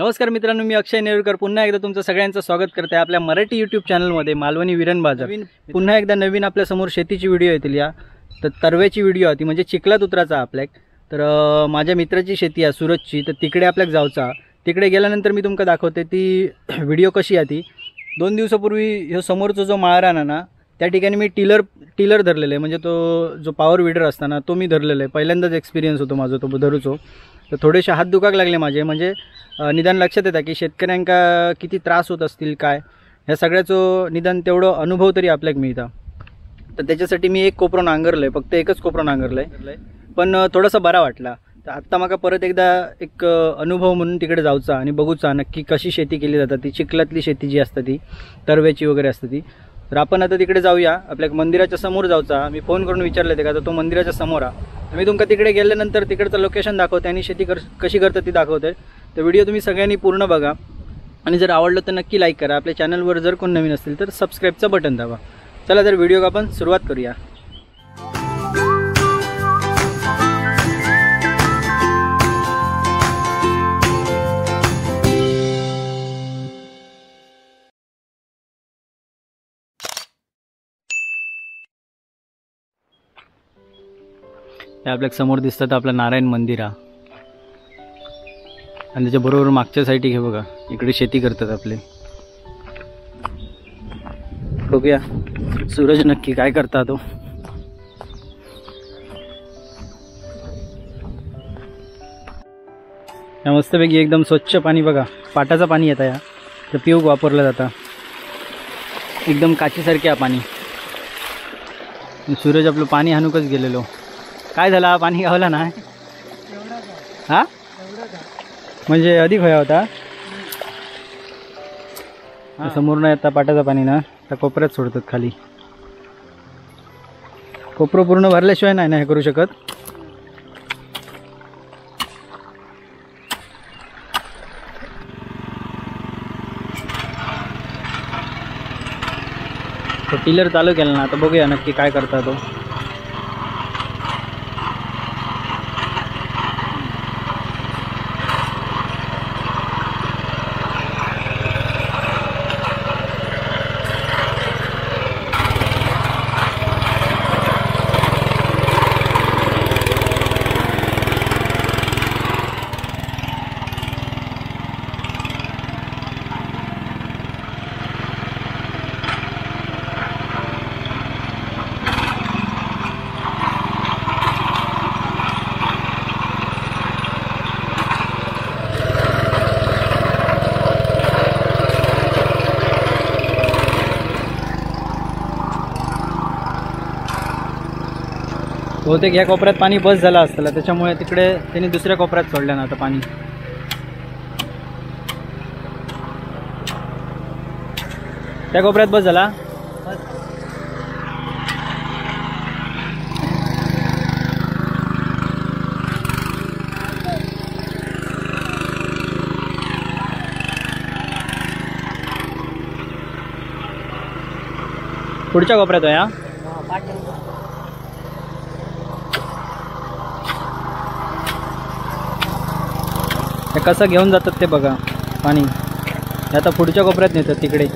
नमस्कार मित्रांनो, मी अक्षय नेरुरकर पुन्हा एकदा तुमचं सगळ्यांचं स्वागत करते आपल्या मराठी यूट्यूब चॅनलमध्ये मालवणी विरण बाजार। पुन्हा एकदा नवीन आपल्यासमोर शेतीची व्हिडिओ येतील या, तर तरव्याची व्हिडिओ होती म्हणजे चिखलात उतरायचा आपल्या। तर माझ्या मित्राची शेती आहे सूरजची, तर तिकडे आपल्याला जायचा। तिकडे गेल्यानंतर मी तुमका दाखवते ती व्हिडिओ कशी आहे ती। 2 दिवसापूर्वी ह्यो समोरचा जो माळरान आहे ना, त्या ठिकाणी मी टिलर धरलेलं आहे, म्हणजे तो जो पॉवर विडर असताना तो मी धरलेला आहे। पहिल्यांदाच एक्सपिरियन्स होतो माझा तो धरूचो। तर थोडेसे हात दुखाक लागले माझे, म्हणजे निदान लक्षात येतं की शेतकऱ्यांका किती त्रास होत असतील काय, ह्या सगळ्याचो निदान तेवढं अनुभव तरी आपल्याला मिळता। तर त्याच्यासाठी मी एक कोपरं नांगरलं आहे, फक्त एकच कोपरं नांगरलं आहे, पण थोडासा बरा वाटला। तर आत्ता माका परत एकदा एक अनुभव म्हणून तिकडे जायचा आणि बघूचा नक्की कशी शेती केली जातात ती चिखलातली शेती जी असते ती तरव्याची वगैरे असते ती। तर आपण आता तिकडे जाऊया, आपल्या मंदिराच्या समोर जायचा। मी फोन करून विचारलं ते का, तर तो मंदिराच्या समोर आहे। मी तुमका तिकडे गेल्यानंतर तिकडचं लोकेशन दाखवते आणि शेती कशी करतात ती दाखवते। तर व्हिडिओ तुम्ही सगळ्यांनी पूर्ण बघा आणि जर आवडलं तर नक्की लाईक करा। आपल्या चॅनलवर जर कोण नवीन असतील तर सबस्क्राईबचं बटन दाबा। चला तर व्हिडिओ आपण सुरुवात करूया। आपल्या समोर दिसतात आपलं नारायण मंदिर आहे आणि त्याच्याबरोबर मागच्या साईड हे बघा इकडे शेती करतात आपले। बघूया सूरज नक्की काय करता तो। मस्तपैकी एकदम स्वच्छ पाणी बघा, पाटाचं पाणी येतं या, तर पिऊक वापरलं जातं, एकदम काचीसारखे पाणी। सूरज आपलं पाणी हाणूकच गेलेलो। काय झाला, पाणी गावला ना? हा, म्हणजे अधिक होया होता। समोर नाही आता पाटाचं पाणी ना त्या कोपऱ्यात सोडतात खाली। कोपरं पूर्ण भरल्याशिवाय नाही ना हे करू शकत। तो टिलर चालू केला ना, आता बघूया नक्की काय करता तो। बहुतेक ह्या कोपऱ्यात पाणी बस झालं असतं, त्याच्यामुळे तिकडे त्यांनी दुसऱ्या कोपऱ्यात सोडलं ना आता पाणी। त्या कोपऱ्यात बस झाला। पुढच्या कोपऱ्यात या कसं घेऊन जातात ते बघा पाणी, आता पुढच्या कोपऱ्यात नेतात तिकडे।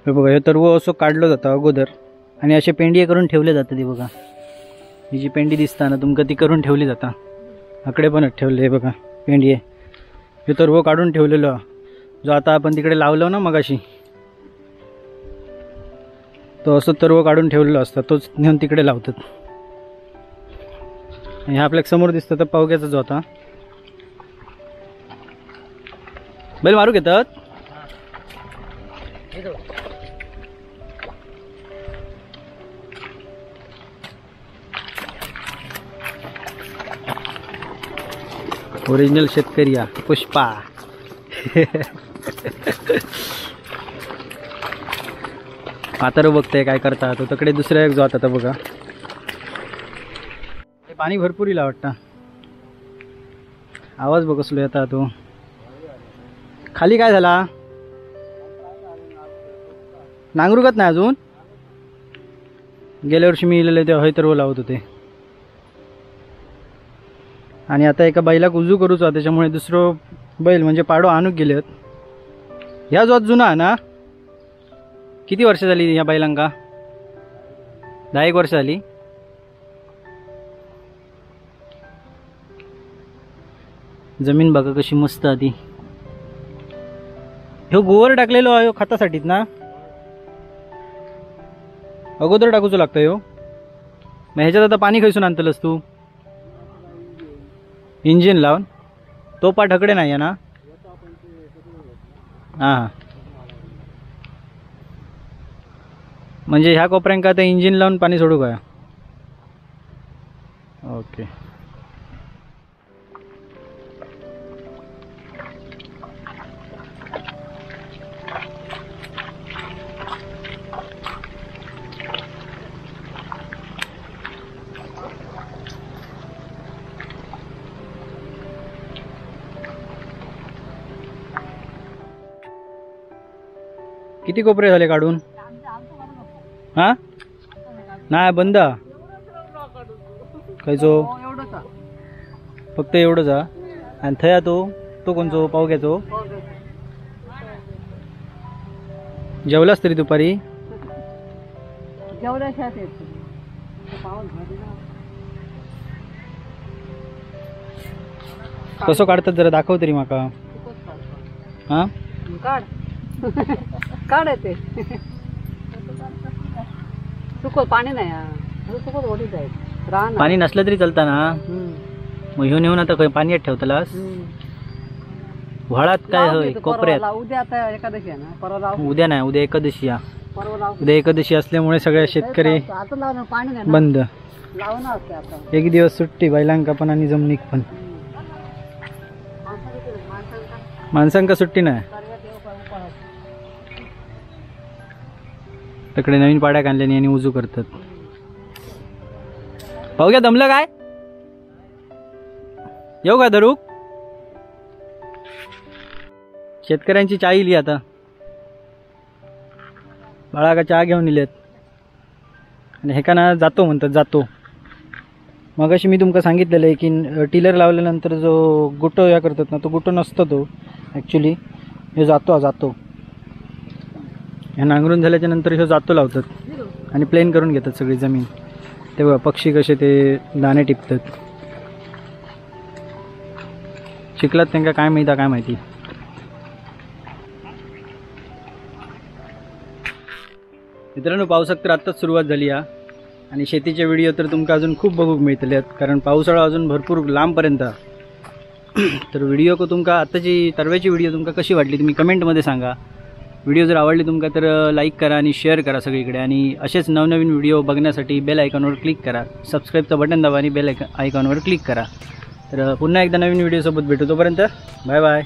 हे बघा, हे तरवो असं काढलं जातं अगोदर आणि असे पेंडिये करून ठेवले जातात. ती बघा, ही जी पेंडी दिसता ना तुमका, ती करून ठेवली जाता. आकडे पण ठेवले हे बघा पेंडिये. हे तरवो काढून ठेवलेलो जो आता आपण तिकडे लावलो ना मगाशी, तो असं तरवो काढून ठेवलेलो असतं, तोच नेऊन तिकडे लावतात. आणि आपल्या समोर दिसतं तर पावक्याचा जो होता बैल मारू घेतात. ओरिजिनल शेतकरी पुष्पा. म्हातारो बघतंय काय करता तो, तकडे दुसरा एक जो आता बघा. पाणी भरपूर इला वाटतं, आवाज बघ कसलो येता तो. खाली काय झाला, नांगरुकत नाही अजून. गेल्या वर्षी मी इलेले तेव्हा हयतर्व लावत होते. आणि आता एका बैलाक उजू करूचो, त्याच्यामुळे दुसरं बैल म्हणजे पाडो आणूक गेलेत. ह्या जो जुना ना, किती वर्ष झाली ह्या बैलांका? 10 वर्ष झाली. जमीन बघा कशी मस्त आधी. ह्यो गोवर टाकलेलो आहे खतासाठीच ना, अगोदर टाकूचो लागतं ह्यो. मग ह्याच्यात आता पाणी खैसून आणतलस तू? इंजिन लावून. तो पा ढकडे नाही आहे ना. हां, म्हणजे ह्या कोपऱ्यांका आता इंजिन लावून पाणी सोडू का? ओके. किती कोपरे झाले काढून? हा नाही बंद खयचो, फक्त एवढंच. आणि थया तो तो कोणचो पावक्याचो? जेवलास तरी दुपारी? कसं काढतात जरा दाखव तरी माका. हा काढ काढ ते सुकत पाणी नाही, सुकत ओढी जाईल. पाणी नसलं तरी चालतं ना. मग ह्यो नेऊन आता खंय पाणी ठेवतलास व्हाळात काय होय कोपऱ्यात? उद्या आता एकादशी आहे ना, परवा लाव. उद्या नाही, उद्या एकादशी आहे. उद्या एकादशी असल्यामुळे सगळे शेतकरी बंद. एक दिवस सुट्टी बैलांका पण आणि जमनीक पण, माणसांका सुट्टी नाही. तिकडे नवीन पाड्या आणल्याने आणि उजू करतात. पाहूया दमलं काय? येऊ का धरूक? शेतकऱ्यांची चहा इली आता. बाळा का चहा घेऊन इलेत आणि हे का ना जातो म्हणतात जातो. मगाशी मी तुमका सांगितलेलं आहे की टिलर लावल्यानंतर जो गुटो या करतात ना, तो गुटो नसतो तो ॲक्च्युली. हे जातो जातो ह्या नांगरून झाल्याच्या नंतर ह्यो जातो लावतात आणि प्लेन करून घेतात सगळी जमीन. ते बघा पक्षी कसे ते दाणे टिपतात. चिखलात त्यांना काय माहिती काय माहिती. मित्रांनो पावसात तर आत्ताच सुरुवात झाली हा, आणि शेतीचे व्हिडिओ तर तुमका अजून खूप बघूक मिळतले आहेत, कारण पावसाळा अजून भरपूर लांबपर्यंत. तर व्हिडिओ तुमका आत्ताची तरव्याची व्हिडिओ तुमका कशी वाटली तुम्ही कमेंटमध्ये सांगा. व्हिडिओ जर आवडली तुमका तर लाईक करा आणि शेअर करा सगळीकडे, आणि असेच नवनवीन व्हिडिओ बघण्यासाठी बेल आयकॉनवर क्लिक करा, सबस्क्राईबचं बटन दाबा आणि बेल आयकॉनवर क्लिक करा. तर पुन्हा एकदा नवीन व्हिडिओसोबत भेटू, तोपर्यंत बाय बाय.